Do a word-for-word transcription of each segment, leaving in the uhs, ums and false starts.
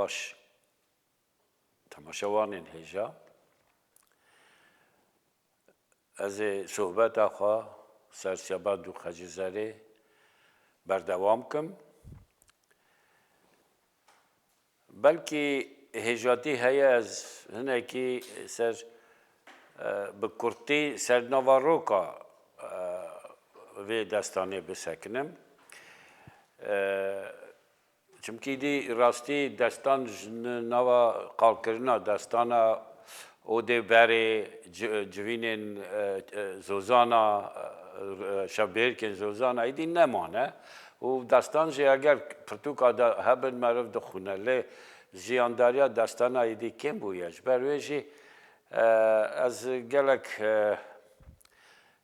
Baş, temaşevanên hêja, ez ê sohbeta xwe ser Siyabend û Xecêzerê berdewam kim. Belkî hêjatî heye ez hinekî ser, e, bi kurtî ser navaroka, e, vê destanê bisekinim. E, Çimkî dî rastî destan ji n-, nava qalkirina destana Odê Berê, ci-, civînên, e, e, Zozana, e, e, şevbêrkên Zozana êdî nemane û destan jî eger pirtûka de hebin meriv dixwîne. Lê jiyandariya destana êdî kêm bûye. Ji ber wê jî, e, ez gelek, e,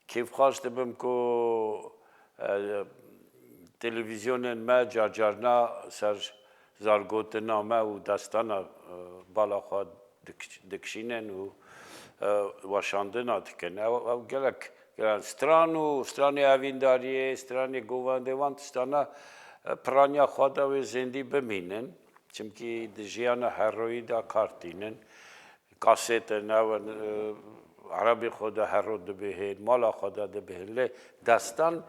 kêfxweş dibim ku, e, televîzyonên me carcarna ser zargotina me û destana, e, bala xwe dik-, dikişînin û, e, weşandina dikin. Ew, ew gelek, gelek stran û stranê evîndariyê, stranê govendê wan tiştana, e, piraniya xwe de wê zêndî bimînin. Çimkî di jiyana her royî de kar tînin. Kasetin, ew in, e, erebî xwe de her roj dibihên, mala xwe de dibihên. Lê destan,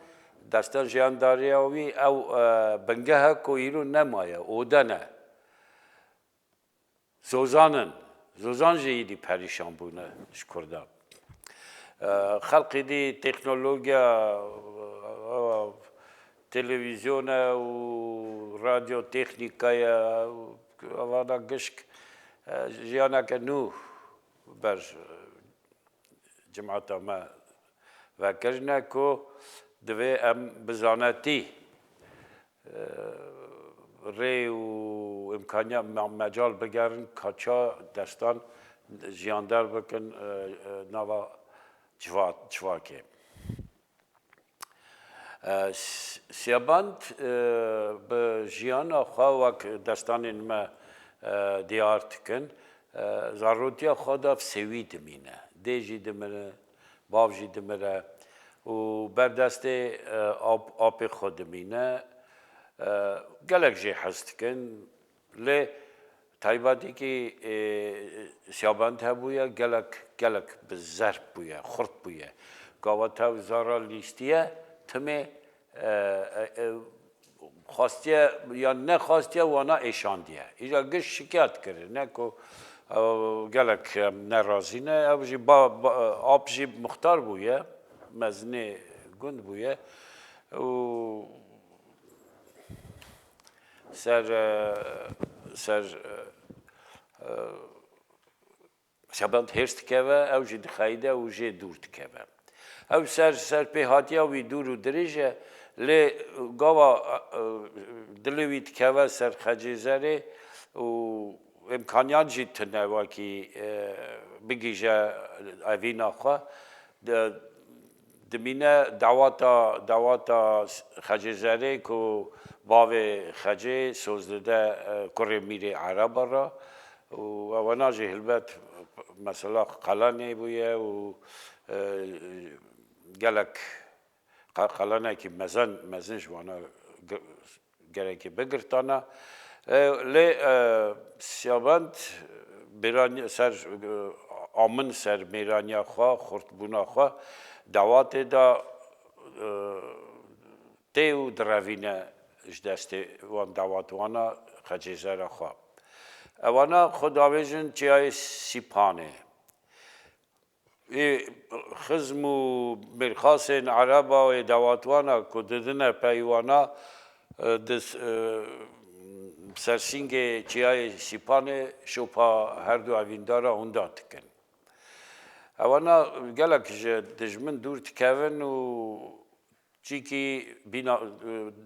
destan jiyandariya wî ew, e, bingeh e ku îro nemaye, ode ne. Zozan in. Zozan jî êdî perîşan bûne ji Kurdan. E, xelk êdî teknolojiya, e, televîzyone û radyoteknîkaya û evana gişk, e, jiyaneke nû ber, e, cimata me vekirine ku divê em bi zanetî, e, rê û îmkaniya me-, mecal bigerin ka ça destan jiyandar bikin, e, e, nava civa-, civakê. E, S-, Siyabend, e, bi jiyana xwe wek destanên me, e, diyar dikin. E, zarotiya xwe de sêwî dimîne. Dê jî dimire, bav jî dimire û ber destê, e, ap-, apê xwe dimîne. E, gelek jê hez dikin. Lê taybetîkî, e, Siyabend hebûye, gelek, gelek bi zerb bûye, xurt bûye. Gava tev zara lîstiye, timê, e, e, e, xwestiye yan nexwestiye wana êşandiye. Îja giş şikayet kirine ku, e, gelek em nerazî ne, ew jî ba-, ba-, ap jî muxtar bûye, mezinê gund bûye û ser, e, ser, e, e, Siyabend hêrs dikeve, ew jî dixeyde û jê dûr dikeve. Ew ser, ser pê hatiya wî dûr û dirêj e, lê gava, e, e, dilê wî dikeve ser Xecêzerê û îmkaniyan jî tune wekî, e, bigihîje evîna xwe. De, dimîne dawata, dawata Xecêzerê ku bavê Xecê soz dide, e, kurê Mîrê Ereba re û ewana jî hilbet mesela qelenê bûye û, e, gelek qe-, qelenekî mezen, mezin ji wana ge-, gerekî bigirtana. E, lê, e, Siyabend bêraniya ser, e, amin ser mêraniya xwe, xurtbûna xwe, dawatê de, e, tê û direvîne ji destê wan dawatwana Xecêzera xwe. Ewana xwe davêjin Çiyayê Sîpanê. Ê xizm û mêrxasên ereba ê dawatwana ku didine pey wana, e, di s-, e, sersîngê Çiyayê Sîpanê şopa her du evîndara hunda dikin. Ewana gelek ji dijmin dûr dikevin û Çîkî bîna,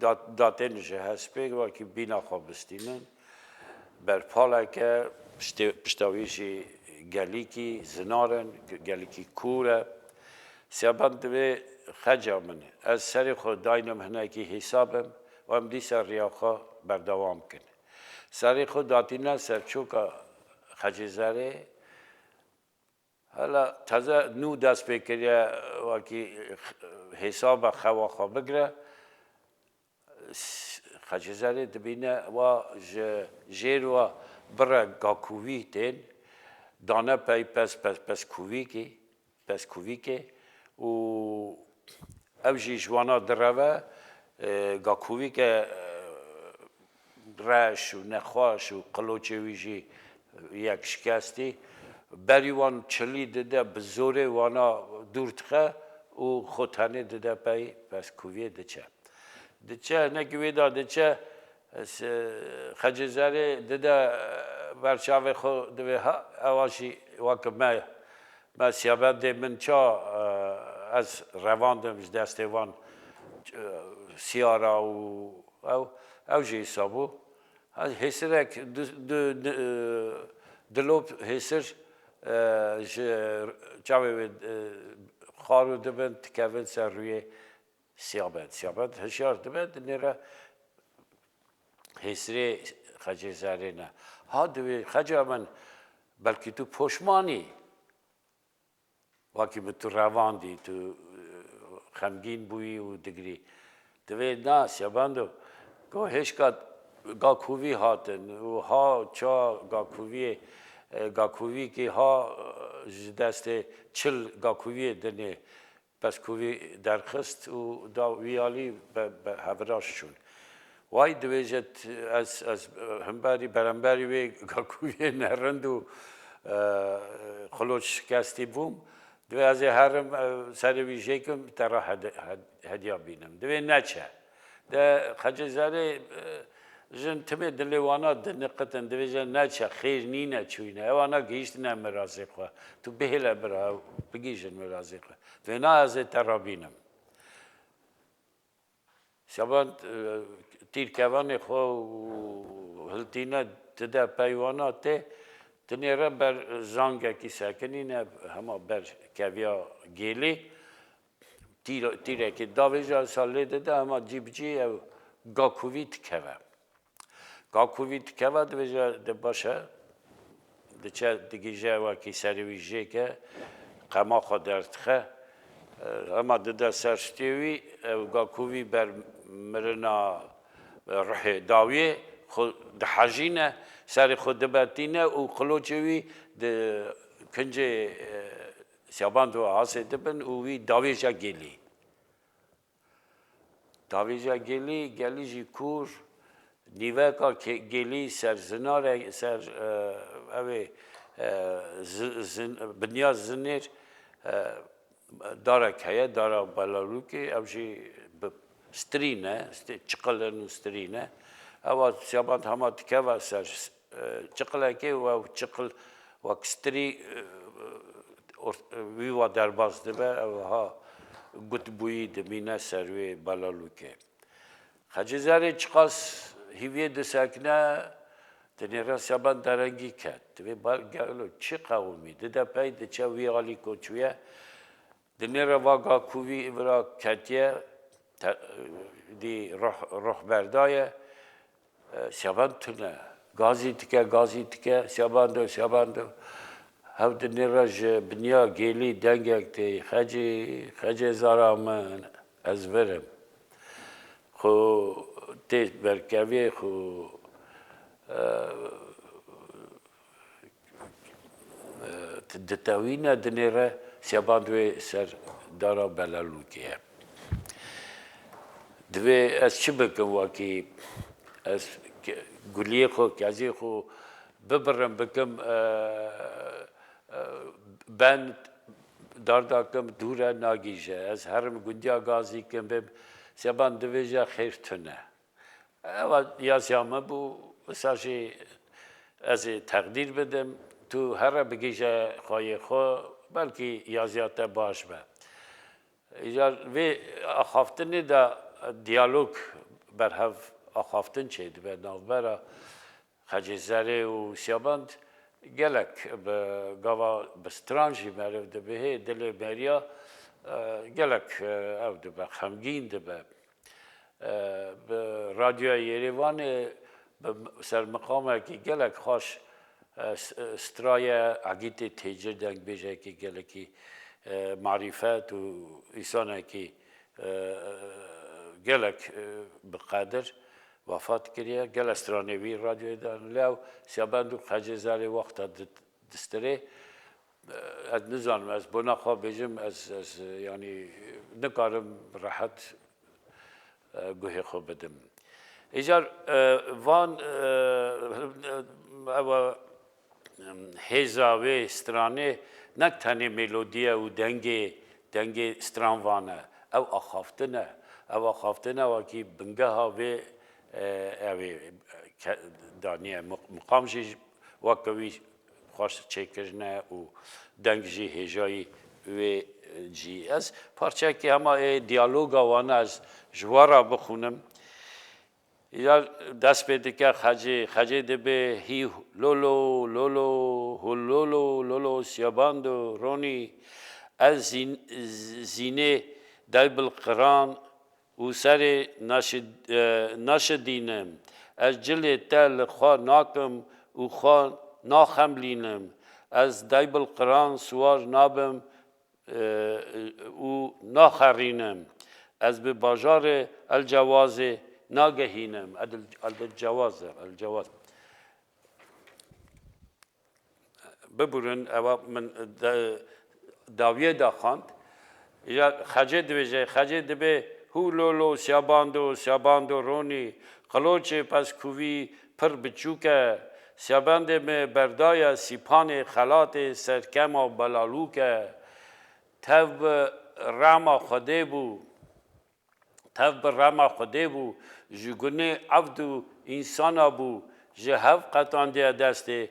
da-, datên ji hespê wekî bîna xwe bistînin, berpaleke piştê, pişta wî jî gelîkî zinar in, gelîkî kûr e. Siyabend divê, Xeca min, ez serê xwe daynim hinekî hêsa bim û em dîsa riya xwe berdewam kin. Serê xwe datîne ser çoka Xecêzerê, Hela teze nû dest pê kiriye, wekî hêsaba xewa xwe bigire. Xecêzerê dibîne wa ji jêr wa bire gakûvî tên, dane pey pez, pez, pezkûvîkî, pezkûvîkê û ew jî ji wana direve, e, gakûvîke, e, reş û nexweş û qiloçê wî jî yek şikestî. Berî wan çilî dide, bi zorê wana dûr dixe û xwe tenê dide pey pezkûviyê diçe. Diçe, hinekî wê de diçe, se-, Xecê Zerê dide ber çavê xwe, divê ha, ewa jî wek me, me siyabendê min ça, e, ez revandim ji destê wan, e, siyara û ew, ew jî îsa bû. Ha, hêsirek du, du, du, e, dilop hêsir, e, ji çavê wê, e, xwar û dibin, dikevin ser rûyê. Siyabend, siyabend hişyar dibe, dinêre hêsirê Xecê Zerê ne. Ha, divê Xeca min, belkî tu poşman î. Wekî bi tu revandî, tu, e, xemgîn bûyî û digirî. Divê na, siyabendo, go hêşka gakûvî hatin û ha ça gakûviyê, e, gakûvîkî ha, e, ji destê çil gakûviyê dinê. Pezkûvî derxist û da wî alî be, be heviraş çûn. Way dibêje, t-, ez, ez, e, himberî, beramberî wê gakûviyê nerind û, e, xiloç şikestî bûm. Divê ez ê herim, e, serê wî jêkim, te re hede-, hed-, hediya bînim. Divê neçe. De Xecê Zerê, e, jin timê dilê wana diniqitin, dibêje, "Neçe, xêr nîne çûyne, ewana gihîştine mirazê xwe. Tu bihêle bira, bigihîjin mirazê xwe." Divê, "Na, ez ê te re bînim." Şaban, e, tîrkevanê xwe û hiltîne dide pey wana tê, tinê re ber zangekî sekinîne, hema ber keviya gêlî. Tîr-, tîrekê davêje, wisa lê dide, hema cî bi cî ew gakûvî dikeve. Gakûvî dikeve, dibêje, de baş e, diçe, digihîje wekî serê wî jêke, qema xwe derdixe. E, hema dide ser stê wî, ew gakûvî ber mirina, e, ruhê dawiyê xwe dihejîne, serê xwe dibetîne û qiloçê wî di kincê, e, Siyabando asê dibin û wî davêje gêlî. Davêje gêlî, gelî jî kûr, nîveka ke-, gêlî ser zinare, ser, e, ew ê, e, zi-, zin-, binya zinêr, e, darek heye, dara belalûkê, ew jî bi strî ne, st-, çiqil in û strî ne. Ewa Siyaband hema dikeve ser e, çiqilekê û ew çiqil wek strî, e, or-, wî wa derbas dibe, ew ha gutbûyî dimîne ser wê belalûkê. Xecê Zerê çiqas hîviyê disekine, dinêre Siyaband derengî ket. Divê ba-, gelo çi qewimî? Dide pey diçe wî alî ku çûye. Dinêre va gakûvî vira ketiye, te-, dî roh, roh berdaye, e, Siyaband tune. Gazî dike, gazî dike, Siyabando, Siyabando. Hev dinêre ji binya gêlî dengek tê, "Xecê, Xecê zara min, ez vir im." Xwe tê berkeviyê xwe, e, e, ditewîne, dinêre Siyaband wê ser dara belalûkê ye. Divê ez çi bikim wekî ez ke-, guliyê xwe, kezî xwe bibirim, bikim, e, e, ben darda kim dûre nagîje. Ez herim gundiya gazî kim bim. Siyaband divêje xêr tune. Ewa yaziya min bû, wisa jî ez ê teqdîr bidim. Tu here bigihîje xweyê xwe, belkî yaziya te baş be. Îcar vê axaftinê de diyalog berhev axaftin çêdibe navbera Xecê Zerê û Siyaband gelek bi gava bi stran jî meriv dibihê, dilê meriya, e, gelek, e, ew dibe, xemgîn dibe. E, bi Radyoya Yerêvanê bi sermiqamekî gelek xweş, e, s-, e, straye Egîtê Têcir, dengbêjekî gelekî, e, marîfet û îsanekî, e, gelek, e, bi qedir. wefat kiriye. Gelek stranê wî radyoyê de lê ew Siyabend û Xecê Zerê wexta di-, distirê, ez nizanim, ez bona xwe bêjim, ez, ez, yanî nikarim rehet, e, guhê xwe bidim. Îcar, e, van, e, ew, e, hêza wê stranê ne tenê melodiye û dengê, dengê stranvan e. Ew axaftin e. Ew axaftin e, wekî bingeha vê, e, ew ê, ke-, daniye. Miq-, miqam jî weke wî xweş çêkirine û deng jî hêjayî wê cî. Ez parçeyekê hema ê diyaloga wan ez ji we re bixwînim. Ya dest pê dike Xecê, Xecê dibê hî lolo, lolo, hu lolo, lolo, Siyabando, Ronî, ez zîn-, z-, zînê Daybil Qiran û serê naşi-, e, naşidînim. Ez cilê te li xwe nakim û xwe naxemlînim. Ez Daybil Qiran siwar nabim, e, û naxerînim. Ez bi bajarê El Cewazê nagehînim. Edil-, El Cewaz e, El Cewaz. Biburin, ewa min de, dawiyê daxand. Ya Xecê dibêje, Xecê dibê, hû lolo, Siyabando, Siyabando Ronî, qiloçê pezkûvî pir biçûk e. Siyabendê me berdaye sîpanê xelatê serkema belalûk e. Tev bi rema Xwedê bû. Tev bi rema Xwedê bû, ji gunê evd û însana bû, ji hev qetandiye destê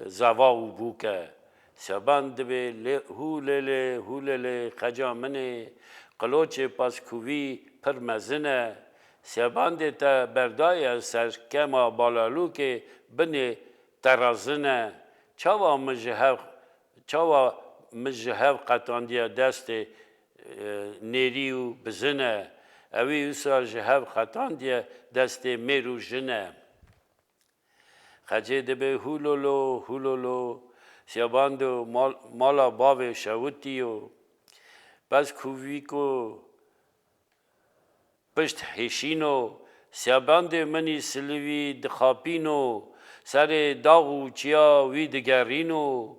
zeva û bûke. Siyabend dibê lê, hû lê lê, hû lê lê, Xeca min ê, qiloçê pezkûvî pir mezin e. Siyabendê te berdaye ser kema balalûkê binê te rezin e. Çawa min ji hev, çawa min ji hev qetandiye destê, e, nêrî û bizin e. Ewî wisa ji hev qetandiye destê mêr û jin e. Xecê dibê hû lolo, hû lolo, Siyabando mal-, mala bavê şewitî yo. Pezkûvîko pişt hêşîno, Siyabendê min î silivî dixapîno, serê dax û çiya wî digerîno.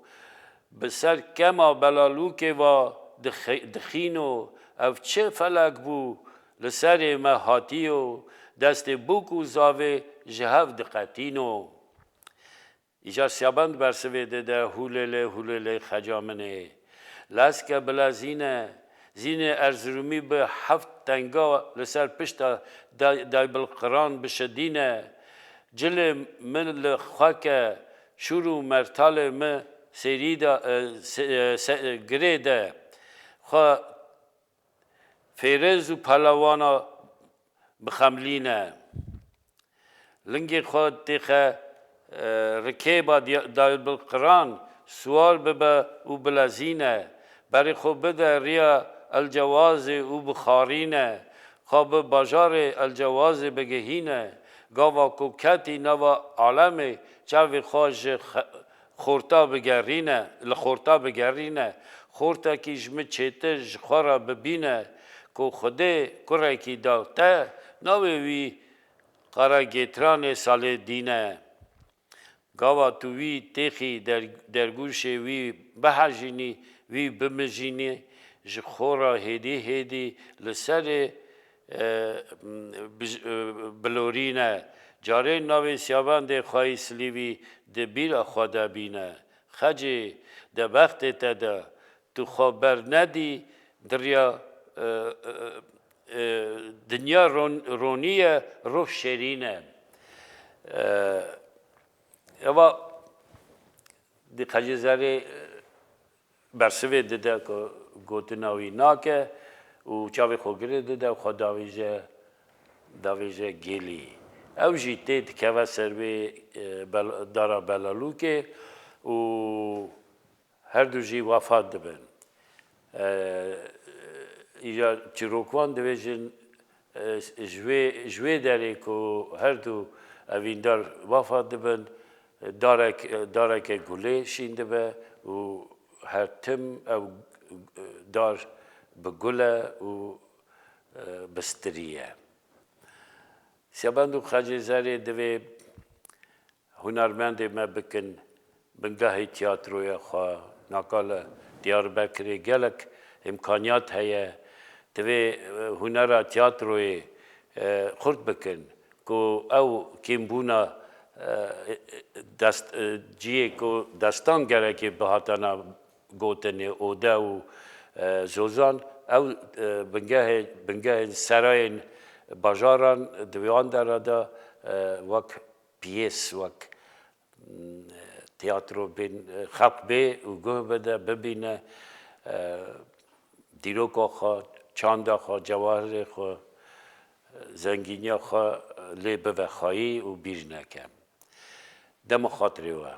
Bi ser kema belalûkê va dixi-, dixîno. Ev çi felek bû li serê me hatiyo, destê bûk û zavê ji hev diqetîno. Îcar Siyabend bersivê dide, hûlêlê, hûlêlê Xeca min ê. Leske bila zîne, zînê Erzirûmî bi heft tenga li ser pişta day-, Daybil Qiran bişidîne. Cilê min li xwe ke, şûr û mertalê min sêrî de, e, se-, e, se-, e, girê de. Xwe fêrêz û pelewana bixemlîne. Lingê xwe têxe, e, rikêba diya-, Daybil Qiran siwar bibe û bilezîne. Berê xwe bide riya El Cewazê û bixarîne. Xwe bi bajarê El Cewazê bigihîne. Gava ku ketî nava alemê çavê xwe ji xe-, xorta bigerîne, li xorta bigerîne. Xortekî ji min çêtir ji xwe re bibîne, ku Xwedê kurekî da te, navê wî Qara Gêtranê Salêdîn e. Gava tu wî têxî der-, dergûşê wî bihejînî, wî bimijînî, ji xwe re hêdî hêdî li serê, e, bij-, e, bilorîne. Carê navê Siyabendê xweyî silîvî di bîra xwe de bîne. Xecê, de bextê te de, tu xwe bernedî, diriya, e, e, e, dinya ron-, ronî ye, ruh şêrîn e. E, eva di Xecê Zerê, e, bersivê dide ku gotina wî nake û çavê xwe girê dide û xwe davêje, davêje gêlî. Ew jî tê dikeve ser wê, e, bel-, dara belalûkê û her du jî wefat dibin. E, îja çîrokvan dibêjin, e, ji wê, ji wê derê ku her du evîndar wefat dibin, darek, dareke gulê şîn dibe û her tim ew dar bi gul e û, e, bi stirî ye. Siyabend û Xecê Zerê divê hunermendê me bikin bingehê tiyatroya xwe. Naka li Diyarbekirê gelek îmkaniyat heye. Divê, e, hunera tiyatroyê, e, xurt bikin ku ew kêmbûna, e, dest, e, cihê ku destan gerekê bihatana gotinê, ode û, e, zozan, ew, e, bingehê, bingehên serayên bajaran di wan dera de, e, wek piyês, wek, mm, tiyatro bên, e, xelk bê û guh bide, bibîne, e, dîroka xwe, çanda xwe, cewahirê xwe, e, zengîniya xwe, e, lê bivexayî û bîr neke. Dema xatirê we.